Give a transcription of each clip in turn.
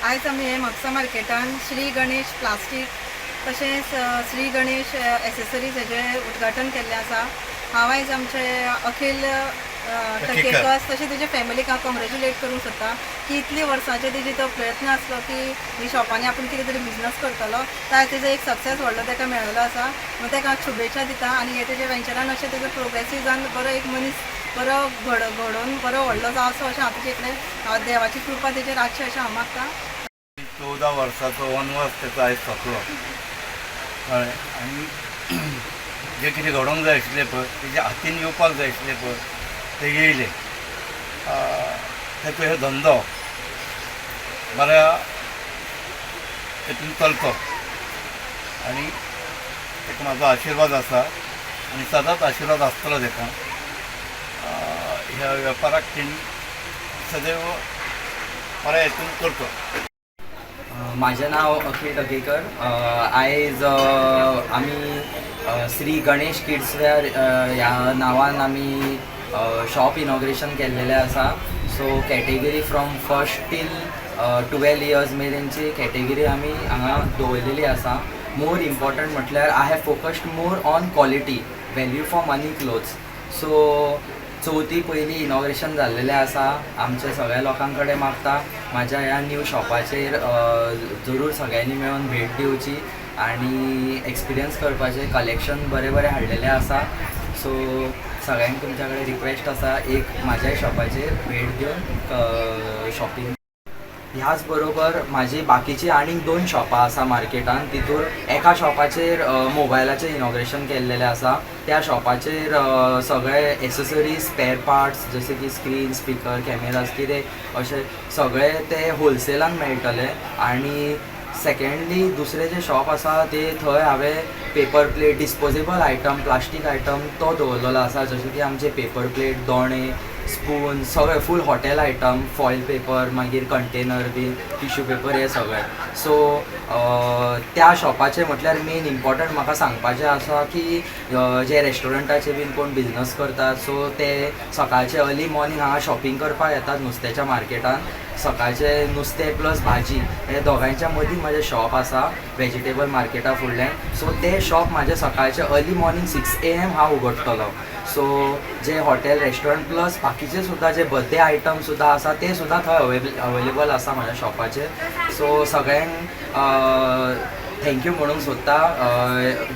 आयज आमी हे म्हापसा मार्केटान श्री गणेश प्लास्टीक तशेंच श्री गणेश एसेसरीज हेजें उद्घाटन केल्लें आसा. हांव आयज आमचे अखील टकेकर तशें तेजे फॅमिलीक हांव कॉंग्रेच्युलेट करूंक सोदता की इतली वर्सांचे तेजी तो प्रयत्न आसलो की ही शॉपांनी आपूण कितें तरी बिजनस करतलो. तर आयज तेजो एक सक्सेस व्हडलो ताका मेळ्ळेलो आसा म्हणून ताका हांव शुभेच्छा दिता आनी हे तेजे वेंचरान अशें तेजो प्रोग्रेसीव जावन बरो एक मनीस बरो घडोवन बरो व्हडलो जावचो अशें हांव तेजे कडेन हांव देवाची कृपा तेजेर आसची अशें हांव मागता. 14 वर्साचो वनवास तेचो आयज सोंपलो, कळ्ळें? आनी जें कितें घडोवंक जाय आशिल्लें पळय, तेज्या हातीन येवपाक जाय आशिल्लें पळय, तें येयलें. तेचो हे धंदो बऱ्या हेतून चलतो आनी ताका म्हाजो आशिर्वाद आसा आनी सदांच आशिर्वाद आसतलो ताका. ह्या वेपाराक तेणी सदैव बऱ्या हेतून करचो. माझें नांव अखिल टकेकर. आयज आमी श्री गणेश किड्स वेअर ह्या नांवान आमी शॉप इनॉग्रेशन केल्लेलें आसा. So category from first till 12 years मेरेनची category आमी हांगा दवरलेली आसा. मोर इम्पॉर्टंट म्हटल्यार I have focused more on quality, value for money clothes. So चवथी पयलीं इनॉग्रेशन जाल्लेलें आसा. आमच्या सगळ्या लोकां कडेन मागता, म्हाज्या ह्या न्यू शॉपाचेर जरूर सगळ्यांनी मेळून भेट दिवची आनी एक्सपिरियन्स करपाचें. कलेक्शन बरें बरें हाडलेलें आसा. सो सगळ्यांक तुमच्या कडेन रिक्वेस्ट आसा, एक म्हाज्या शॉपाचेर भेट दिवन शॉपिंग. ह्याच बरोबर म्हाजी बाकीची आनीक दोन शॉपां आसा मार्केटान. तितूर एका शॉपाचेर मोबायलाचें इनॉग्रेशन केल्लेलें आसा. त्या शॉपाचेर सगळे एसेसरीज, स्पेर पार्ट्स, जशे की स्क्रीन, स्पिकर, कॅमेराज, कितें अशें सगळे ते होलसेलान मेळटले. आनी सेकेंडली दुसरें जें शॉप आसा ते थंय हांवें paper plate, disposable item, plastic item तो दवरलेलो आसा, जशें की आमचे पेपर प्लेट, दोणे, स्पून, सगळे full hotel item, foil paper, मागीर कंटेनर बीन, टिश्यू पेपर, हे सगळे. सो त्या शॉपाचें म्हटल्यार मेन इम्पॉर्टंट म्हाका सांगपाचें आसा की जे रेस्टॉरंटाचे बीन कोण बिजनस करतात, सो ते सकाळचे अर्ली मॉर्निंग हांगा शॉपिंग करपाक येतात नुस्त्याच्या मार्केटान. सकाळचें नुस्तें प्लस भाजी हे दोगांयच्या मदीं म्हाजें शॉप आसा, वेजिटेबल मार्केटा फुडल्यान. सो तें शॉप म्हाजें सकाळचें अर्ली मॉर्निंग 6 AM हांव उगडटलो. सो जे हॉटेल, रेस्टॉरंट प्लस बाकीचे सुद्दां जे बर्थडे आयटम सुद्दां आसा, ते सुद्दां थंय अवेलेबल आसा म्हाज्या शॉपाचेर. सो सगळ्यांक thank you म्हणूंक सोदता,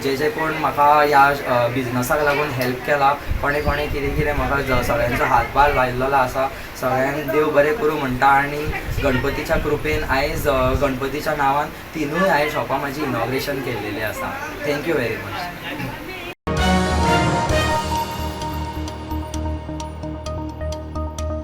जे जे कोण म्हाका ह्या बिजनसाक लागून हेल्प केला, कोणें कोणें कितें कितें म्हाका सगळ्यांचो हातभार लायलेलो आसा. सगळ्यांक देव बरें करूं म्हणटा आनी गणपतीच्या कृपेन आयज गणपतीच्या नांवान तिनूय हांवें शॉपां म्हाजी इनॉग्रेशन केल्लेली आसा. Thank you very much.